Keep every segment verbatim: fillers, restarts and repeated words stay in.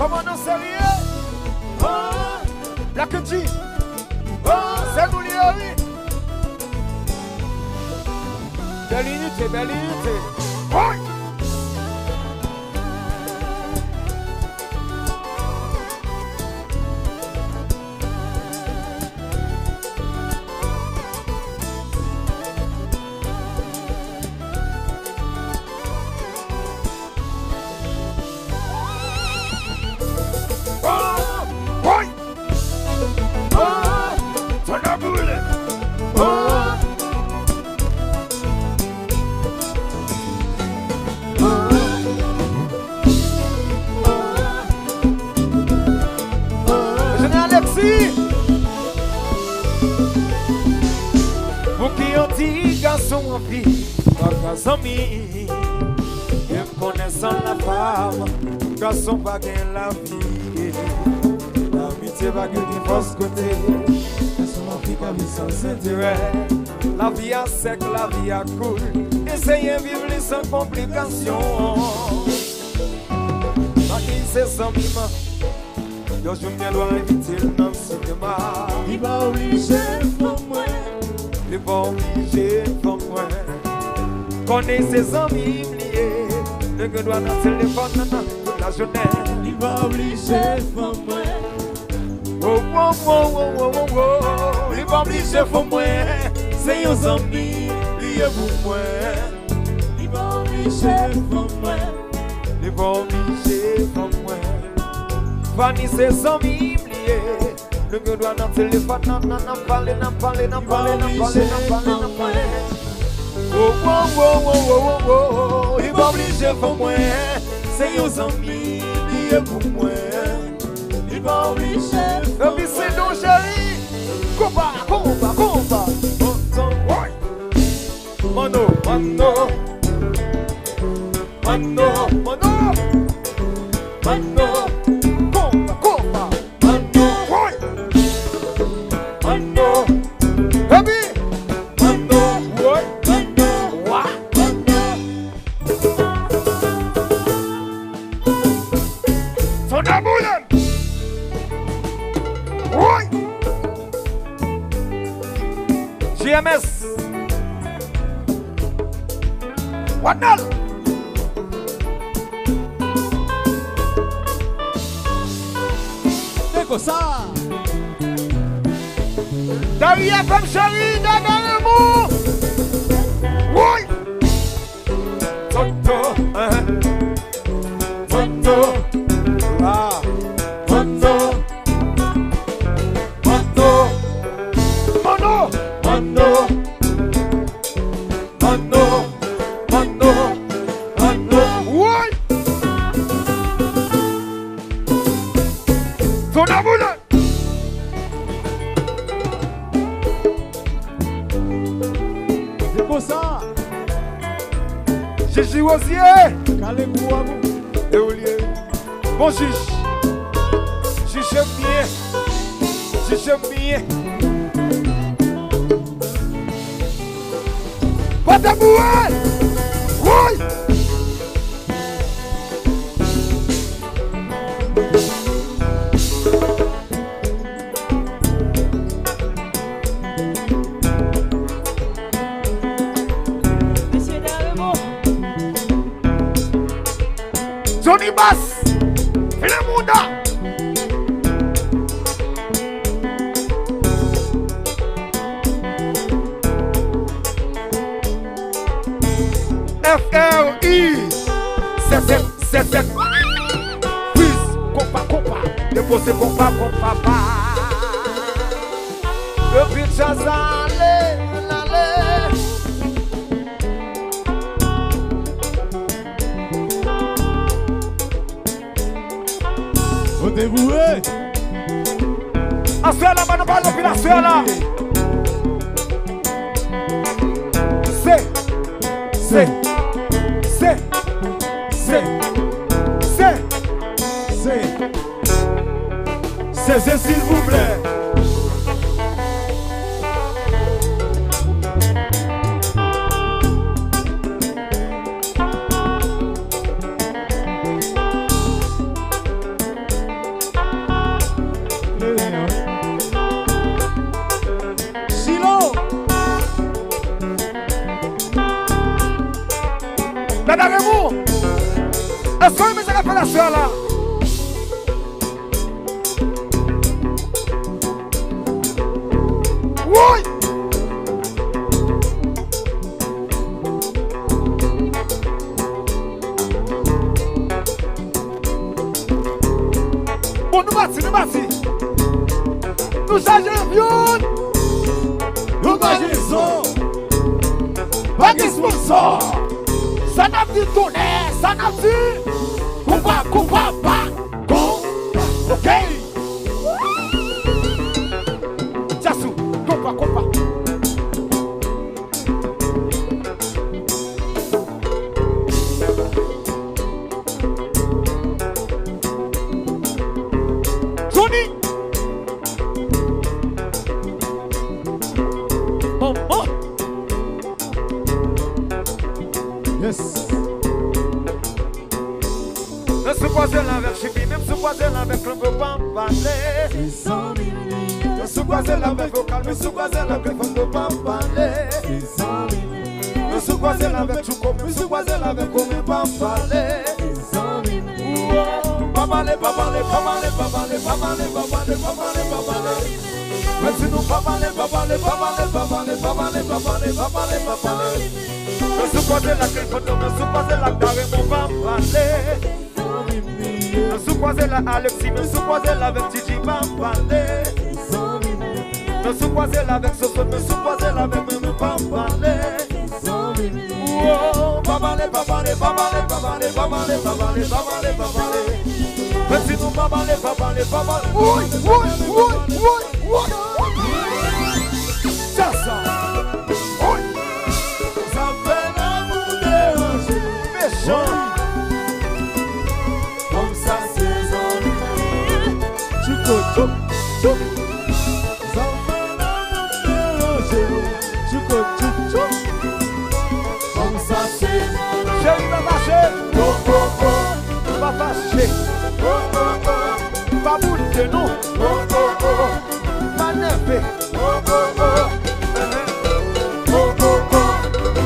Kòman nou serye? Oh, Black G. Oh, se nou li ye, wi. Bèl inite, bèl inite. Woy! Oh! Woy! Oh! Fè n ap boule! Oh! Jeune Alexis. Pou ki yon ti gason anvi pa ka zanmi? E m konnen san la femme, gason pa gen lavi. Lamitye pa gen divòs kote. Gason anvi pa viv san enterè. Lavi a sèk, lavi a koul. Eseye viv li san konplikasyon. Maki se zanmi m. Yon jou m gen dwa envite l nan sinema. Li pa oblije fanm mwen. Li pa oblije fanm mwen. Konnen se zanmi m li ye. Nou gen dwa nan telefòn nan, nan tout lajounen. Li pa oblije fanm mwen. Oh, oh, oh. Li pa oblije fanm mwen. Se yon zanmi li ye pou mwen. Li pa oblije fanm mwen. Li pa oblije fanm mwen. Fanny se zanmi m li ye. Nou gen dwa nan telefòn nan, nan, nan pale, nan pale, nan pale, nan pale, nan pale, nan pale. Oh, oh, oh. Li pa oblije fanm mwen. Se yon zanmi li ye pou mwen. Li pa oblije fanm mwen. Epi se nou, cheri. Konpa, konpa, konpa. Woy! Mano, mano. Mano, mano. Mano. Konpa, konpa. Mano. Woy! Mano. Epi? Mano. Woy! Mano. Wa. Mano. Fè n ap boule! Woy! J M S. Wadnel. Se konsa. Dari F M cheri, Dada Remou. Woy! Toto, hein. Toto, ah, Toto, Toto, Mano, Mano, Mano, Mano, Mano. Woy! Fò n ap boule! Se konsa. Jiji Woziye. Kale kou a pou. E ou li ye? Bon jij. Jije m byen. Jije m byen. Pata boure! Woy! Mesye Daremo. Johnny Bass, Filemon Da. F R I. Sèt, sèt, sèt, sèt. Friz, konpa, konpa. Depoze konpa, konpa, pa. Epi djaz ale, ale. Kote boure? Aswè la, ban nou pale anpil aswè la. Se, se, se, se, se, se, se, silvouplè. Gade Remou. Èske w renmen sa k ap fèt aswè a la? Woy! Bon, nou pati, nou pati. Nou chaje avyon. Nou pa gen son. Pa gen sponsò. Sa n ap di tonnè, sa n ap di. Konpa, konpa, pa, konpa. Ok. Djasou, konpa, konpa. Johnny! Manman! Yes! Mwen sou kwaze l avèk Chibi, menm sou kwaze l avèk Klanbo pa m pale. Se zanmi m li ye. Mwen sou kwaze l avèk Vokal, mwen sou kwaze l avèk Fando pa m pale. Se zanmi m li ye. Mwen sou kwaze l avèk Tchouko, mwen sou kwaze l avèk Komen pa m pale. Se zanmi m li ye. Ou, oh, pa pale, pa pale, pa pale, pa pale, pa pale, pa pale, pa pale, pa pale. Mwen di nou pa pale, pa pale, pa pale, pa pale, pa pale, pa pale, pa pale, pa pale. Mwen sou kwaze l ak Klanbo, mwen sou kwaze l ak Daremon pa m pale. Mwen sou kwaze l ak Alexis, mwen sou kwaze l avèk Gigi pa m pale. Mwen sou kwaze l avèk Soso, mwen sou kwaze l avèk mwen, mwen pa m pale. Woy, pa pale, pa pale, pa pale, pa pale, pa pale, pa pale, pa pale, pa pale. Mwen di nou pa pale, pa pale, pa pale. Woy, woy, woy, woy, woy. Sa, sa. Woy. Sa fè lanmou deranje. Mechan. Fanm sa se zanmi m li ye. Tchouko, tchouk, tchouk. Sa fè lanmou deranje. Tchouko, tchouk, tchouk. Fanm sa se zanmi m. Cheri, pa fache. Oh, oh, oh. Pa fache. Oh, oh, oh. Pa boude non. Oh, oh, oh. Pa nève. Oh, oh, oh. Uh-huh. Oh, oh, oh.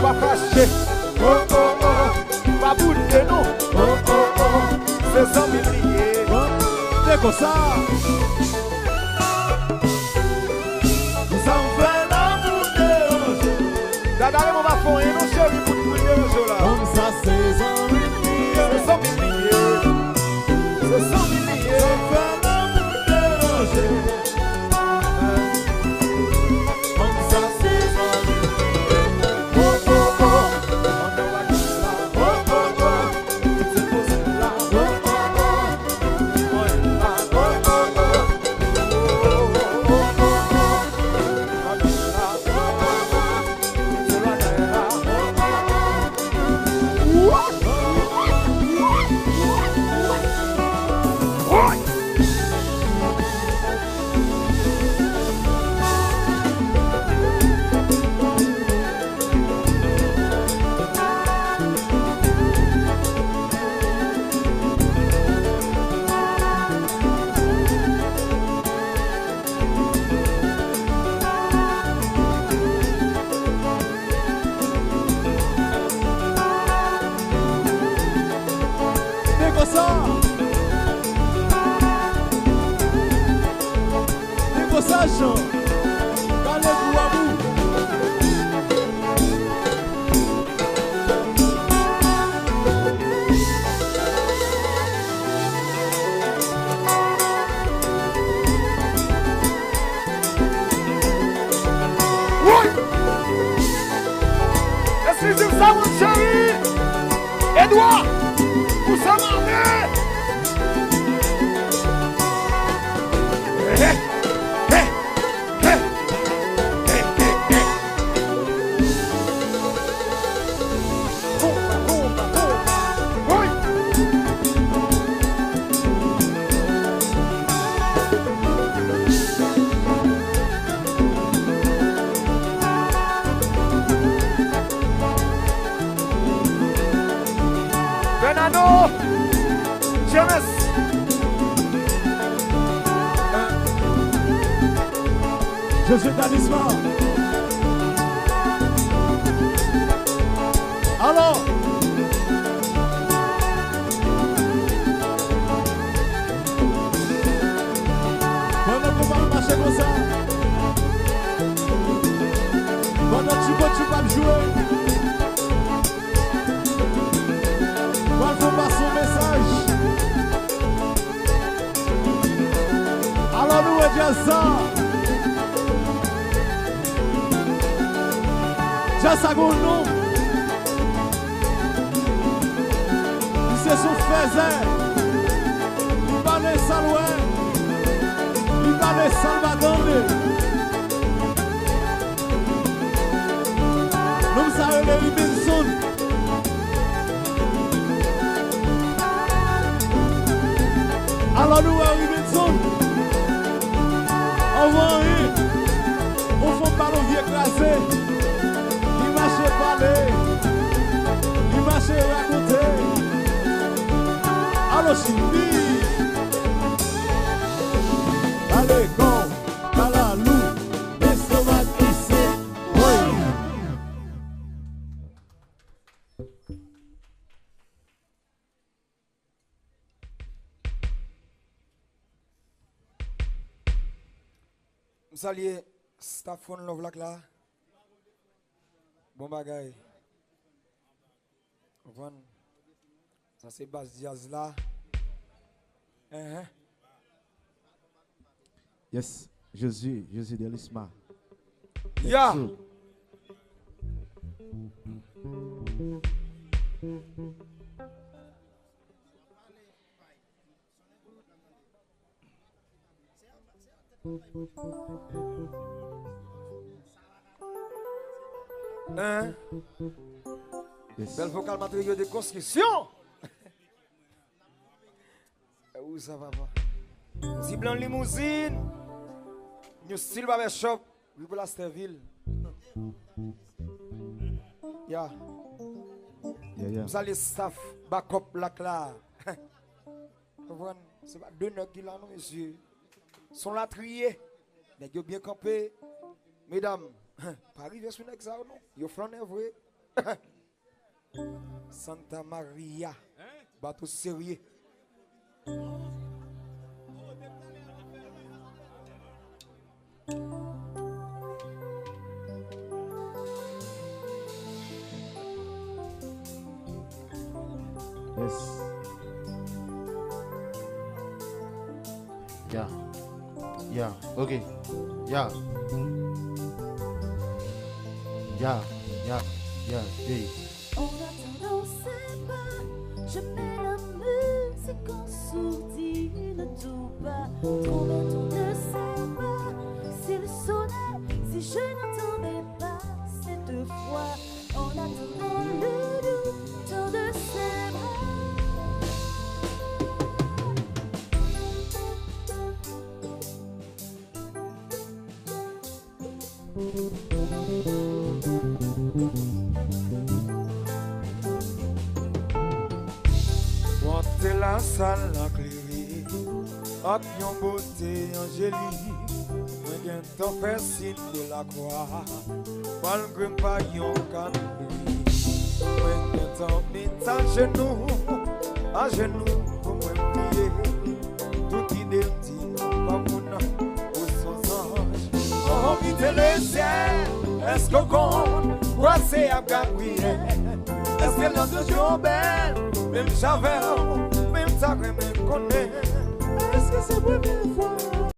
Pa fache. Oh, oh, oh. Pa boude non. Oh, oh, oh. Se zanmi m li ye. Bon, se konsa. Zanmi m fè lanmou deranje. Dada Remon pa fè anyen non, cheri, pou, pou l deranje w la. Fanm sa se zanmi m li ye. Se zanmi m li ye. Se zanmi m li ye. Zanmi m fè lanmou deranje. Nèg sa. Nèg sa, Jan. Gade gou a bou. Woy! Exclusive Sound, cheri! Edouard! Pou sa mame! Hey, hey, hey, hey, hey, hey, hey. Bernardo James. Josué Talisman. Alò, Sa. Djaz sa gon non. Misye se yon fèzè. Li pale sa l wè. Li pale sa l pa tande. Nonm sa rele Ribenson. Alò nou wè Ribenson. Anvan anyen, yon fanm ba l yon vye kraze. Li mache pale. Li mache rakonte. Alò chili. Pale kò, kalalou, lestomak isit. Woy. M salye staff One Love Lak la. Bon bagay. Konprann? Sa se baz djaz la. Enhen. Yes, Josué, Josué Delisma. Ya. Let's go. Hein? Yes. Bèl vokal materyo de konstriksyon. E ou sa, papa? Ti blan limouzin. New Style Barbershop, rue Paul Lastherville. Ya. Ya, ya. M salye staff Backup Lak la. Konprann? Se pa de nèg ki la non, mesye. Son latriye. Nèg yo byen kanpe. Medam, pa rive sou nèg sa yo non. Yo flannen vre. Santa Maria. Bato serye. Yes. Ya. Ya. Ok. Ya. Ya. Ya. Ya. Hey. En attendant, c'est pas, je mets la musique en sourdine tout bas. Trop bête, on ne sait pas si le soleil, si je n'entendais pas cette voix. En attendant, le doux temps de ses bras. Monte lasal lan klere ak yon bote anjelik. Mwen gentan fè siy de lakwa, malgre m pa yon katolik. Mwen gentan met ajenou, ajenou pou mwen priye. Tout ide m di non pa moun pou son zanj. Oh, kite lesyèl, èske w konn kwa se ap Gabriyèl? Èske l nan zye w bèl, menm jan avè w, men m ta renmen konnen. Èske se premye fwa